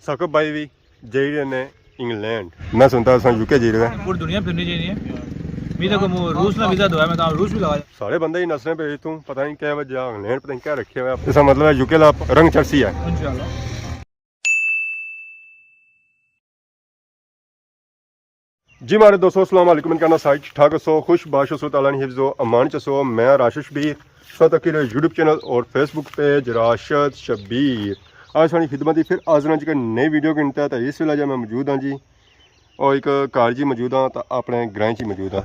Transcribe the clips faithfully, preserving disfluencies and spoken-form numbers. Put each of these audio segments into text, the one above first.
ثاقب بھائی وی جائی رہے نے انگلینڈ۔ میں سنتا اساں یو کے جائی رہے ہیں۔ پوری دنیا پھرنی چاہیے۔ میرے کو روس نا ویزا دوا، میں کہا روس بھی لگا۔ سارے بندے ہی نسنے پہ، توں پتہ نہیں کیا وجہ، انگلینڈ پتہ نہیں کیا رکھے ہوئے۔ اس کا مطلب ہے یو کے لا رنگ چڑسی ہے۔ انشاءاللہ۔ جی ماڑے دوستو، السلام علیکم، امید کرنا سارے ٹھیک ٹھاک ہسو، خوش باش ہسو، تعالیٰ نے حفظ و امان چ ہسو۔ میں راشد شبیر، سو تکی رہے یوٹیوب چینل اور فیس بک پیج راشد شبیر۔ آج ساری خدمت ہی پھر حاضر ہاں جی ایک نئی ویڈیو کے تحت۔ اس ویلے جا میں موجود ہاں جی، اور ایک گھر جی موجود ہاں، تو اپنے گرائیں جی موجود ہاں۔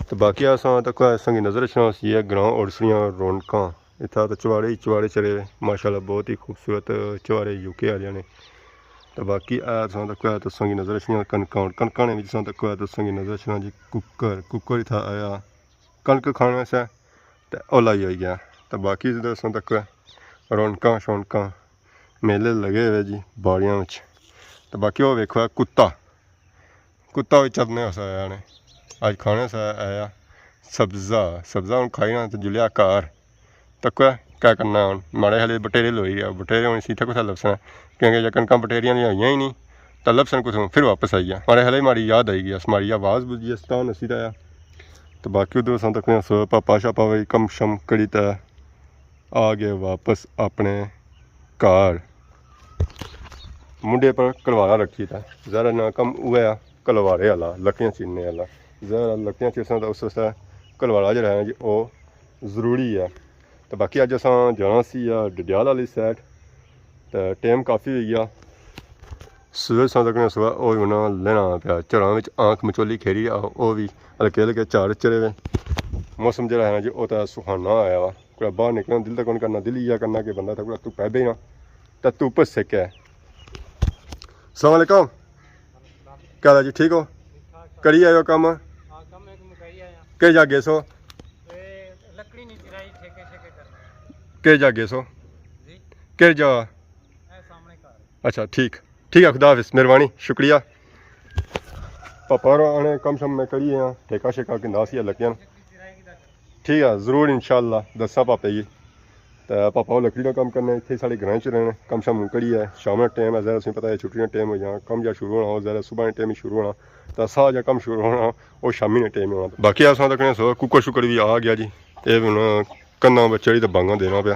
تو باقی اساں تک اساں کی نظر اچھنا سی ہے گراں اور سڑیاں رونقاں۔ اتھا تو چوارے ہی چوارے چرے ہوئے، ماشاءاللہ بہت ہی خوبصورت چوارے یو کے آلیاں نے۔ تو باقی اے اساں تک ہے تو اساں کی نظر اچھنا کنکاں، اور کنکاں نے وچ اساں تک ہے تو اساں کی نظر اچھنا جی کوکر، کوکر اتھا آیا کنک کھانے سے تے اولا ہی ہوئی گیا۔ تو باقی ادھر اساں تک ہے رونقاں شونقاں، میلے لگے ہوئے جی باڑیاں وچ۔ تو باقی وہ ویکھو ہے کتا، کتا وی چرنے اسا آیا نے۔ اج کھانے اسا آیا سبزہ، سبزہ ہن کھائی نا تے جلیا گھر۔ تکو کیا کرنا ہن، ماڑے خیال بٹیرے لوئی گیا، بٹیرے ہن اسی اتھے کتھا لبسنا، کیونکہ جے کنکاں بٹیریاں دیاں ہوئیاں ہی نہیں تاں لبسن کتھوں، پھر واپس آئی گیا۔ ماڑے خیال ماڑی یاد آئی گئی، اس ماڑی آواز بجی اس تاں نسی آیا۔ تو باقی ادھر اساں تک سو پاپا شاپا وی کم شم کری تے آ گئے واپس اپنے گھر۔ منڈے پر کلوارا رکھی تے ظاہر ہے نا کم اوہ ہے کلوارے والا، لکڑیاں چننے والا۔ ظاہر ہے لکڑیاں چیساں تے اس واسطے کلوارا جڑا ہے جی او ضروری ہے۔ تے باقی اج اساں جانا سی آ ڈڈیال والی سائیڈ، تے ٹائم کافی ہوئی گیا۔ سورج ساں تکنے سوا او ہونا لینا پیا، جھڑاں وچ آنکھ مچولی کھیری آ، او وی ہلکے ہلکے جھڑ چڑھے وے۔ موسم جڑا ہے نا جی او تے سہانا آیا وا۔ کوئی باہر نکلنا دل تک نہیں کرنا، دل یہ کرنا کہ بندہ تھوڑا دھوپا بہنا تے دھوپ سکے۔ السلام علیکم، کیا حال ہے جی؟ ٹھیک ہو؟ کری آئے ہو کم؟ ہاں، کم ایک مکائی آیا۔ کہہ جا گئے سو؟ اے لکڑی نہیں چرائی، ٹھیکے شیکے کرنے۔ کہہ جا گئے سو؟ جی۔ کہہ جا؟ اے سامنے گھر۔ اچھا، ٹھیک۔ ٹھیک ہے، خدا حافظ، مہربانی، شکریہ۔ پاپا اور آنے کم شم میں کریے ہاں، ٹھیکا شیکا کندا سی لکڑیاں۔ ٹھیک ہے، ضرور انشاءاللہ دساں پاپے کی۔ تے پاپا وہ لکڑی نا کم کرنے، اتھے ساڑے گرائیں چ رہنے، کم شم کریے، شام نا ٹائم ہے، ظاہر اسیں پتہ ہے چھٹیاں ٹائم ہو جانا، کم جا شروع ہونا، وہ ظاہر ہے صبح نے ٹائم ہی شروع ہونا، تے سا جا کم شروع ہونا، وہ شامی نے ٹائم ہی ہونا۔ باقی اساں تکنے سو کوکر شکر بھی آ گیا جی، اے ہن کنا بچے تے بانگاں دینا پیا۔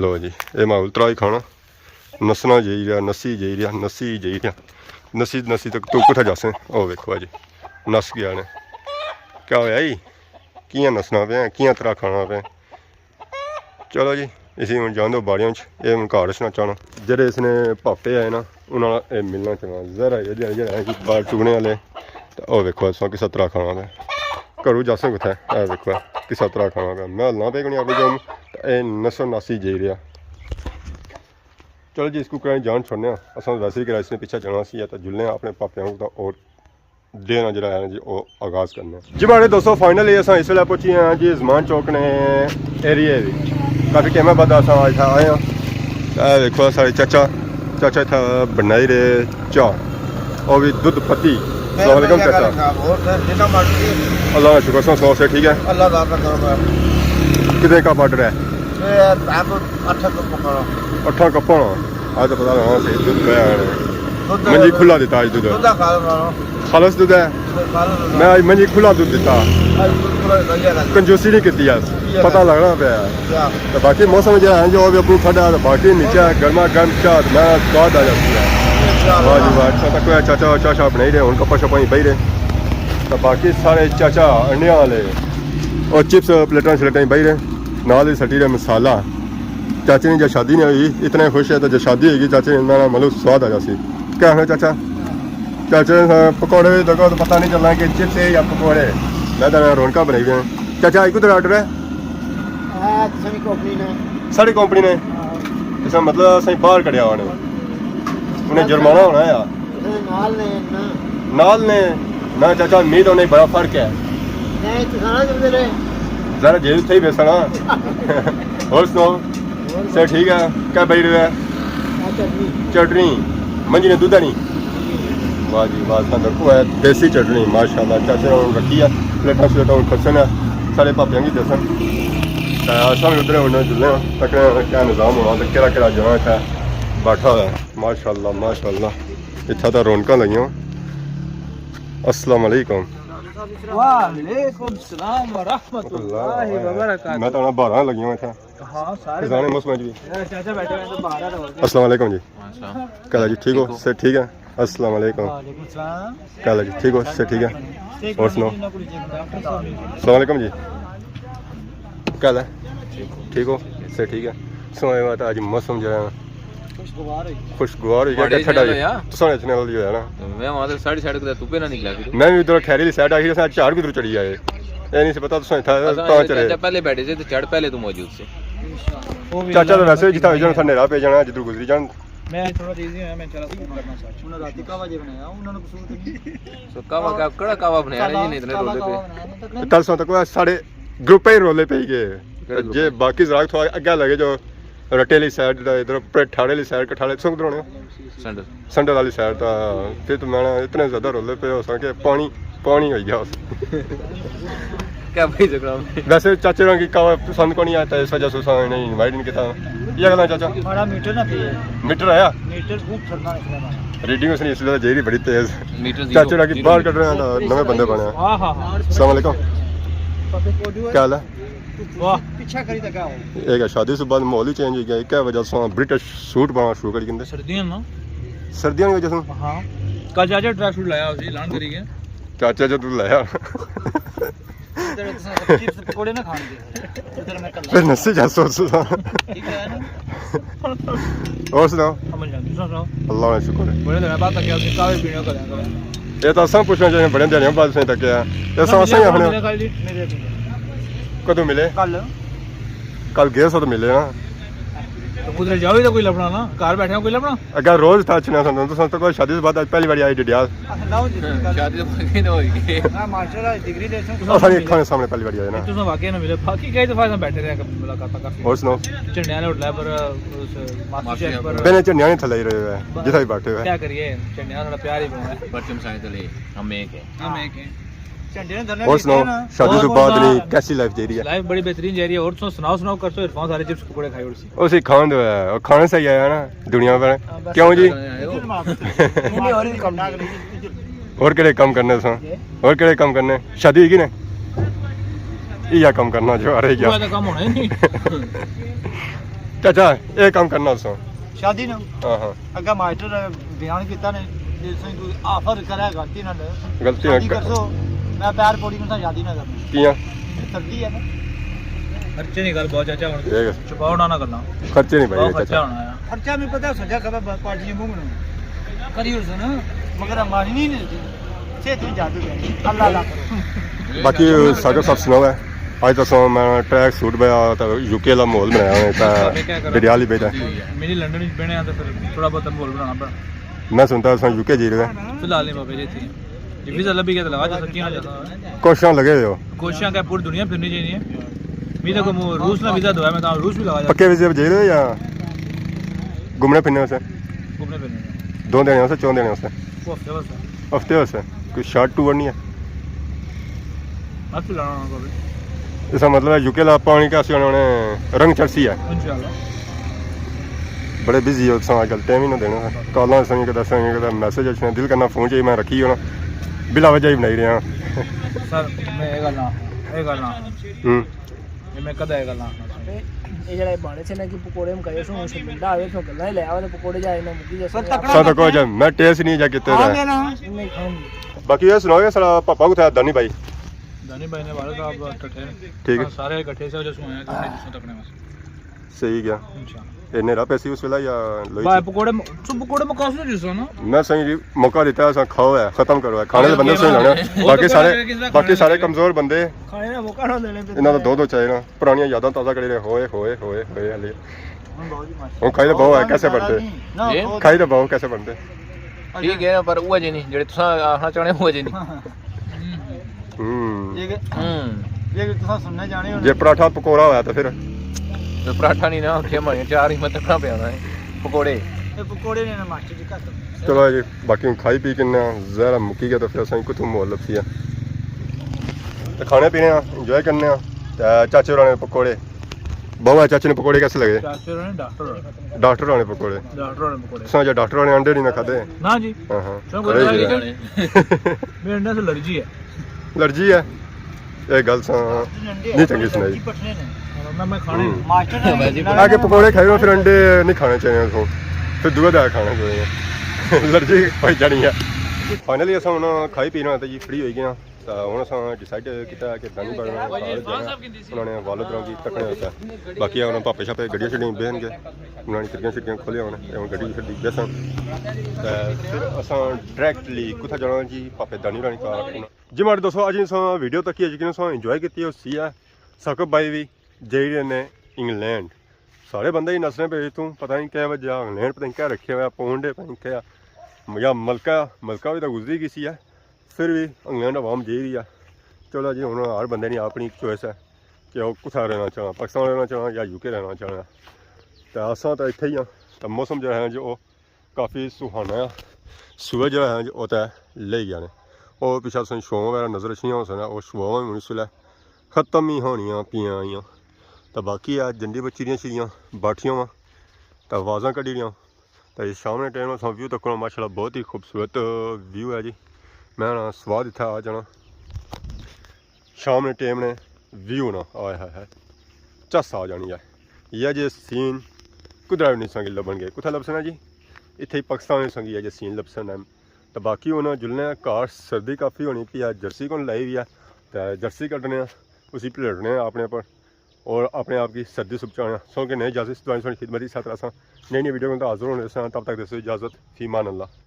لو جی، اے ماحول ترائی کھانا۔ نسنا جائی رہیا، نسی جائی رہیا، نسی جائی رہیا، نسی نسی تک تو کتھا جاسیں؟ او ویکھو جی، نس گیا نے۔ کیا ہویا جی؟ کیاں نسنا پیا، کیاں ترا کھانا پیا؟ چلو جی، اسی ہن جان دو باڑیاں وچ، اے ہن گھر اچھنا چاہنا۔ جڑے اس نے پاپے آئے نا، انہاں نال اے ملنا چاہنا۔ ذرا جڑا جڑا ہے جی بال چگنے والے، تے او ویکھو اساں کس طرح کھانا پیا۔ گھروں جاسیں کتھے؟ اے ویکھو کس طرح کھانا پیا۔ میں ہلنا پیا کہ نہیں اپنی جام، تے اے نسو ناسی جائی رہیا۔ چلو جی، اس کو کرائیں جان چھوڑنے ہاں۔ اساں ویسے ہی کرائیں اس نے پیچھے جانا سی، تے جلنے ہاں اپنے پاپیاں کو، تے اور ڈے نا جڑا ہے نا جی، او آغاز کرنے ہاں۔ جی ماڑے دوستو، فائنلی اساں اس ویلے پہنچی ہیں جی زمان چوک نے ایریے وچ۔ کافی ٹائم بعد اساں اتھا آئے ہاں۔ اے دیکھو سارے چاچا، چاچا اتھا بنائی رہے چاہ، او بھی دودھ پتی۔ السلام علیکم چاچا۔ اور سر، جتنا مرضی۔ اللہ کا شکر، سو سو سے ٹھیک ہے۔ اللہ کا کرم ہے۔ کتنے کپ آرڈر ہے؟ یہ ہے تو اٹھا کپ پکانا۔ اٹھا کپ ہونا۔ آج تو پتا لگا صحیح دودھ پیا ہے۔ دودھ منجی کھلا دیتا آج دودھ۔ دودھ کا کھانا۔ خالص دودھ ہے۔ دودھ خالص دودھ۔ میں آج منجی کھلا دودھ دیتا۔ آج دودھ پورا بھریا تھا۔ کنجوسی نہیں کیتی ہے۔ پتہ لگنا پیا۔ تو باقی موسم جو ہے جو ابھی ابو کھڑا ہے، باقی نیچے گرما گرم چاہ میں سواد آ جاتی ہے۔ واہ جی واہ، اچھا تک کوئی چاچا چاہ شاہ بنائی رہے، ہن کپا شپا ہی بہی رہے۔ تو باقی سارے چاچا انڈیاں والے اور چپس پلیٹاں شلیٹاں ہی بہی رہے، نال ہی سٹی رہے مسالہ۔ چاچے نے جا شادی نہیں ہوئی، اتنے خوش ہے تو جا شادی ہوئی گی، چاچے نے مطلب سواد آ جاسی۔ کیا ہے چاچا؟ چاچے نے پکوڑے بھی دیکھو تو پتہ نہیں چلنا کہ چپس ہے یا پکوڑے۔ میں تو رونقاں بنائی ہوئی ہیں۔ چاچا، آج کدھر آرڈر ہے؟ آج ساڑی کمپنی نے۔ ساڑی کمپنی نے؟ ہاں۔ اس کا مطلب اساں باہر کڈیا ہونے۔ انہیں جرمانہ ہونا ہے یار۔ نال نے نا۔ نال نے؟ نہ چاچا، میت ہونے بڑا فرق ہے۔ نہیں، تو سارا جو میرے۔ ذرا جیل تھے ہی بیسنا۔ اور سناؤ؟ سے ٹھیک ہے؟ کیا بڑی رہے؟ چٹنی۔ چٹنی۔ منجی نے دودھ نہیں؟ واہ جی واہ، ساں رکھو ہے دیسی چٹنی، ماشاءاللہ۔ چاچے نے رکھی ہے، پلیٹاں شلیٹاں ہن کھسن ہے، سارے پاپیاں کی دسن۔ تے اساں بھی ادھر ہن جلنے ہاں، تکنے ہاں کیا نظام ہونا تے کیڑا کیڑا جنا اتھے بیٹھا ہوا ہے۔ ماشاءاللہ، ماشاءاللہ، اتھا تاں رونقاں لگیاں۔ السلام علیکم۔ وعلیکم السلام ورحمۃ اللہ وبرکاتہ۔ میں تاں بارہ لگیاں اتھا۔ ہاں، سارے خزانے موسم جی۔ چاچا بیٹھے ہوئے تو باہر آ رہے ہو۔ السلام علیکم جی۔ وعلیکم السلام۔ کیا حال ہے جی؟ ٹھیک ہو؟ ٹھیک ہو؟ صحت ٹھیک ہے؟ السلام علیکم۔ وعلیکم السلام۔ کیا حال ہے جی؟ ٹھیک ہو؟ صحت ٹھیک ہے؟ اور سناؤ؟ السلام علیکم جی۔ کیا حال ہے؟ ٹھیک ہو؟ صحت ٹھیک ہے؟ سناؤ، اے بات، اج موسم جو ہے خوشگوار ہوئی گیا۔ خوشگوار ہوئی گیا، ماڑے ٹھنڈا جناب ہوئی۔ یار۔ تساں نے چنل جو ہے نا۔ میں وہاں سے ساڑھے ساٹھ کدے تپے نہ نکلا پھر۔ میں بھی ادھر کھیری والی سائیڈ آئی، اساں چار کدھر چڑھی آئے۔ اے نہیں سی پتا تساں اتھا اساں تاں چڑھے۔ چاچا پہلے بیٹھے سے تے چڑھ پہلے تو موجود سے۔ چاچا تو ویسے جتھا ہوئی جانا، اتھا نیرا پئی جانا، جدھر گزری جان۔ میں تھوڑا جیزی ہویا، میں چلا فون کرنا سچ۔ انہاں راتی قہوہ جے بنایا، انہاں نوں قصور تے نہیں۔ سو قہوہ کا، کڑا قہوہ بنایا نا جی، نہیں اتنے رولے پہ۔ کل سو تک ساڑے گروپ ہی رولے پئی گئے۔ کڑے گروپ جے پہ؟ باقی ذرا تھوڑا اگے لگے جو رٹے والی سائیڈ دا، ادھر اپنے ٹھاڑے والی سائیڈ، کٹھاڑے سنگ درونے۔ سنڈل۔ سنڈل والی سائیڈ دا، پھر تو میں نا اتنے زیادہ رولے پے ہو سن کہ پانی، پانی ہوئی گیا اس۔ کیا بھائی جھگڑا؟ ویسے چاچے ہوراں کی قہوہ پسند کو نہیں آتا، اس وجہ سے اساں انہیں انوائٹ نہیں کیتا۔ یہ گلاں چاچا؟ ہمارا میٹر نہ پہ ہے۔ میٹر آیا؟ میٹر خوب ٹھنڈا نکلا ہمارا۔ ریڈنگ اس نے اس ویلے جیری بڑی تیز۔ میٹر زیرو۔ چاچے ہوراں کی باہر کڈنے والا نویں بندے بنے۔ ہاں، ہاں، ہاں۔ السلام علیکم۔ کیا حال ہے؟ واہ۔ پیچھے کری تے کیا ہو؟ ایک شادی سے بعد ماحول ہی چینج ہو گیا۔ کیا وجہ سے برٹش سوٹ پانا شروع کری کندے؟ سردیاں نا۔ سردیاں کی وجہ سے؟ ہاں۔ کل چاچا ٹریک سوٹ لایا اسی، اعلان کری گیا۔ چاچا جو تو لایا۔ ادھر تساں چپس پکوڑے نہ کھان دے۔ ادھر میں کلا۔ پھر نسی جا سو سو۔ ٹھیک ہے نا؟ اور سناؤ؟ امن جان، تساں سناؤ؟ اللہ کا شکر ہے۔ بڑے دن بعد تکیا، اسی قہوے پینے کو لیا کرو۔ یہ تو اساں پوچھنا چاہیے، بڑے دن بعد سے تکیا۔ یہ سب اساں ہی آخنے۔ میرے خیال جی، میرے کدوں ملے؟ کل۔ کل گئے سو تو ملے نا۔ تو کدھر جاؤ ہی تو کوئی لبنا نا، گھر بیٹھے ہو کوئی لبنا؟ اگر روز تھا اچھنا سن تو سن تو کوئی شادی سے بعد آج پہلی بار آئی ڈڈیال۔ اچھا، لاؤ جی، گل۔ شادی تو پکی نہ ہوئی گئی۔ ہاں، ماشاءاللہ، ڈگری دے سن۔ اساں نے اکھاں نے سامنے پہلی بار آئے نا۔ تساں واقعی نہ ملے، باقی کئی دفعہ اساں بیٹھے رہے، ملاقاتاں کافی۔ اور سناؤ؟ جھنڈیاں والے ہوٹل پر، اس ماسٹر شیف پر۔ پہلے جھنڈیاں نے تھلے ہی رہے ہوئے ہیں، جتھا بھی بیٹھے ہوئے ہیں۔ کیا کریے، جھنڈیاں والا پیار ہی بہت ہے۔ پرچم سائیں تلے، ہم ایک ہیں۔ ہم ایک ہیں۔ جھنڈے نے دھرنے اور سناؤ، شادی تو بعد نہیں، کیسی لائف جا رہی ہے؟ لائف بڑی بہترین جا رہی ہے۔ اور سناؤ، سناؤ، کر سو عرفان سارے چپس پکوڑے کھائے اور سی۔ اسی کھان دو ہے، اور کھانے سے ہی آیا نا دنیا پر۔ ہاں، بس کیوں جی؟ نہیں، نہیں، اور بھی کم۔ اور کہڑے کم کرنے سن؟ اور کہڑے کم کرنے؟ شادی ہوئی گئی نا؟ یہ کم کرنا جو آ رہی گیا۔ وہ تو کم ہونا ہی نہیں۔ چاچا، یہ کم کرنا سن۔ شادی نا؟ ہاں، ہاں۔ اگا ماسٹر بیان کیتا نے، جے تساں کوئی آفر کرے غلطی نال، غلطی نال شادی کر سو، میں پیر پوڑی نال شادی نہ کرنا۔ کیاں؟ سردی ہے نا۔ خرچے نی گل بہت چاچا، ہن ٹھیک ہے۔ چھپاؤ نہ، نہ کرنا۔ خرچے نہیں بھائی، بہت خرچہ چاچا۔ ہونا ہے۔ خرچہ میں پتہ سجا کھڑا پارٹی منہ بنا۔ کری ہو سن، مگر ہماری نہیں ملتی۔ صحت بھی جادو ہے۔ اللہ اللہ کرو۔ باقی ساگر صاحب سناؤ ہے۔ اج تساں میں ٹریک سوٹ پایا تے یو کے والا ماحول بنایا ہویا تے ڈڈیال ہی بیٹھا۔ میری لندن وچ بہنے آ تے پھر تھوڑا بہت ماحول بنانا پڑا۔ میں سنتا تساں یو کے جی رہے۔ فی الحال نہیں بابا جی تھی۔ جی ویزا لبھی گیا تے لگا جا سکیاں جاتا۔ کوششاں لگے ہوئے ہو؟ کوششاں کیا پوری دنیا پھرنی چاہیے۔ میں تو کو روس نا ویزا دوا، میں تو روس بھی لگا جا۔ پکے ویزے پہ جائی رہے ہو یا گھومنے پھرنے واسطے؟ گھومنے پھرنے۔ دو دینے واسطے، چون دینے واسطے؟ وہ ہفتے واسطے۔ ہفتے واسطے؟ کوئی شارٹ ٹور نہیں ہے؟ ہاتھ لانا ہونا پوے۔ اس کا مطلب ہے یو کے لا پانی کا سی ہونے رنگ چڑھسی ہے۔ انشاءاللہ۔ بڑے بزی ہو تساں اج کل، ٹائم ہی نہ دینا۔ کالاں سنگی کدے سنگی کدے میسج اچھنے، دل کرنا فون چاہیے میں رکھی ہونا۔ بلا وجہ ہی بنائی رہے ہاں۔ سر، میں یہ گل نہ، یہ گل نہ۔ ہوں۔ یہ میں کدے یہ گل نہ آخنا۔ اے جڑا بہانے سے نا کہ پکوڑے مکائے سو، شرمندہ آوے سو، گلاں ہی لے آوے تے پکوڑے جائے نہ مکی جائے سو۔ تکڑا سا تو کوئی جا، میں ٹیسٹ نہیں جا کیتے ہاں، دا۔ میرا۔ نہیں کھاؤں گی۔ باقی یہ سناؤ کہ سارا پاپا کتھے ہے، دانی بھائی؟ دانی بھائی نے والد صاحب کٹھے ہیں۔ ٹھیک ہے۔ ہاں، سارے کٹھے سے جو سوئے ہیں، کتنے جسوں تکنے بس۔ صحیح گیا۔ انشاءاللہ۔ اے نیرا پیسی اس ویلے یا لوئی بھائی سی؟ پکوڑے م-، سو پکوڑے مکا سو جسوں نا۔ میں صحیح جی، موقع دیتا ہے، اساں کھاؤ ہے، ختم کرو ہے۔ کھانے والے بندے سوئی جانے۔ کھانے باقی سارے، والے کس طرح باقی کھانے سارے والے؟ کمزور بندے۔ کھانے کا موقع نہ دینے پہ انہاں دا دو دو چائے نا، پرانیاں یاداں تازہ کری رہے، ہوئے، ہوئے، ہوئے، ہوئے، علی۔ ہن کھائی تے بہو ہے، کیسے بنتے؟ نہ، جی؟ بہت کھائی تے بہو کیسے بنتے؟ ٹھیک ہے، پر اوہ جے نہیں، جڑے تساں آخنا چاہنے اوہ جے نہیں۔ ہوں۔ جے کہ، ہوں۔ جے کہ تساں سننا چاہنے ہو جے پراٹھا پکوڑا ہویا تو پھر؟ تو پراٹھا نہیں نا، اتھے ہمارے چار ہی مت تکنا پیا نا ہے۔ پکوڑے۔ اے پکوڑے نے نا ماسٹر جی گھر۔ چلو جی، باقی ہن کھائی پی کنے آں، زہرا مکی گیا تو پھر اساں کتھوں ماحول لبسی آ۔ تے کھانے پینے آں، انجوائے کرنے آں۔ تے چاچے ہوراں نے پکوڑے۔ بابا، چاچے نے پکوڑے کیسے لگے؟ چاچے نے ڈاکٹر ہونے۔ ڈاکٹر ہونے پکوڑے۔ ڈاکٹر ہونے پکوڑے۔ ساں جو ڈاکٹر ہونے انڈے نہیں نہ کھاتے۔ نہ جی۔ ہاں ہاں۔ سب کچھ کھائی گیا۔ میرے انڈے سے الرجی ہے۔ الرجی ہے؟ یہ گل ساں نہیں چنگی سنائی۔ میں، میں کھانے ہوں۔ آگے پکوڑے کھائی رہے ہو، پھر انڈے نہیں کھانے چاہیے سو۔ پھر دعا دعا کھانا چاہیے۔ الرجی پائی جانی ہے۔ فائنلی اساں ہن کھائی پینا تے جی فری ہوئی گئے ہاں۔ تے ہن اساں ڈیسائیڈ کیتا کہ دانی بڑا گھر جانا، انہاں نے والد راں کی تکنے ہوتا۔ باقی انہاں پاپے شاپے گڈیاں شڈیاں بہن گئے، انہاں نے کھڑکیاں شڑکیاں کھولیا ہونا، تے ہن گڈی شڈی بیسن۔ تے پھر اساں ڈائریکٹلی کتھا جانا جی؟ پاپے دانی رانی کا۔ جی ماڑے دوستو، اج اساں ویڈیو تکی ہے، یقین اساں انجوائے کیتی ہوسی ہے۔ ثاقب بھائی بھی جائی رہے نے انگلینڈ۔ سارے بندے ہی نسنے پہ اتوں، پتہ نہیں کیا وجہ، انگلینڈ پتہ نہیں کیا رکھیا ہوا، پونڈ ہے پتہ نہیں کیا، یا ملکہ، ملکہ بھی تو گزری گئی سی ہے۔ پھر بھی انگلینڈ عوام جائی رہی ہے۔ چلو جی، ہن ہر بندے نی اپنی چوائس ہے کہ وہ کتھا رہنا چاہنا، پاکستان رہنا چاہنا یا یو کے رہنا چاہنا۔ تے اساں تے اتھے ہی ہاں۔ تے موسم جو ہے جو وہ کافی سہانا ہے۔ سورج جو ہے جو وہ تے لے گیا نے۔ وہ پیچھے تساں شو وغیرہ نظر اچھنیاں ہو سنا، وہ شواواں ہن اس ویلے ختم ہی ہونیاں پیاں آئیاں۔ تے باقی ہے جنڈی بچی دیاں چڑیاں باٹھیاں واں تے آوازاں کڈی رہیاں۔ تے شام نے ٹائم اساں ویو تکنا، ماشاءاللہ بہت ہی خوبصورت ویو ہے جی۔ میں نا سواد اتھا آ جانا۔ شام نے ٹائم نے ویو نا، آئے ہائے ہائے، چس آ جانی ہے۔ یہ جے سین کدھر بھی نہیں سنگی لبن گئے، کتھا لبسن ہے جی؟ اتھے ہی پاکستان نہیں سنگی یہ جے سین لبسن ہے۔ تے باقی ہن جلنے آں گھر، سردی کافی ہونی پئی ہے، جرسی کون لائی ہوئی ہے، تے جرسی کڈنے آں، اسی پلیٹنے آں اپنے پر، اور اپنے آپ کی سردی سپچانے آں۔ سو کہ نئے اجازت، تساں ساڑی خدمت دی ساتھ اساں نئی نئی ویڈیو کول حاضر ہونے ساں، تب تک دیسو اجازت، فی امان اللہ۔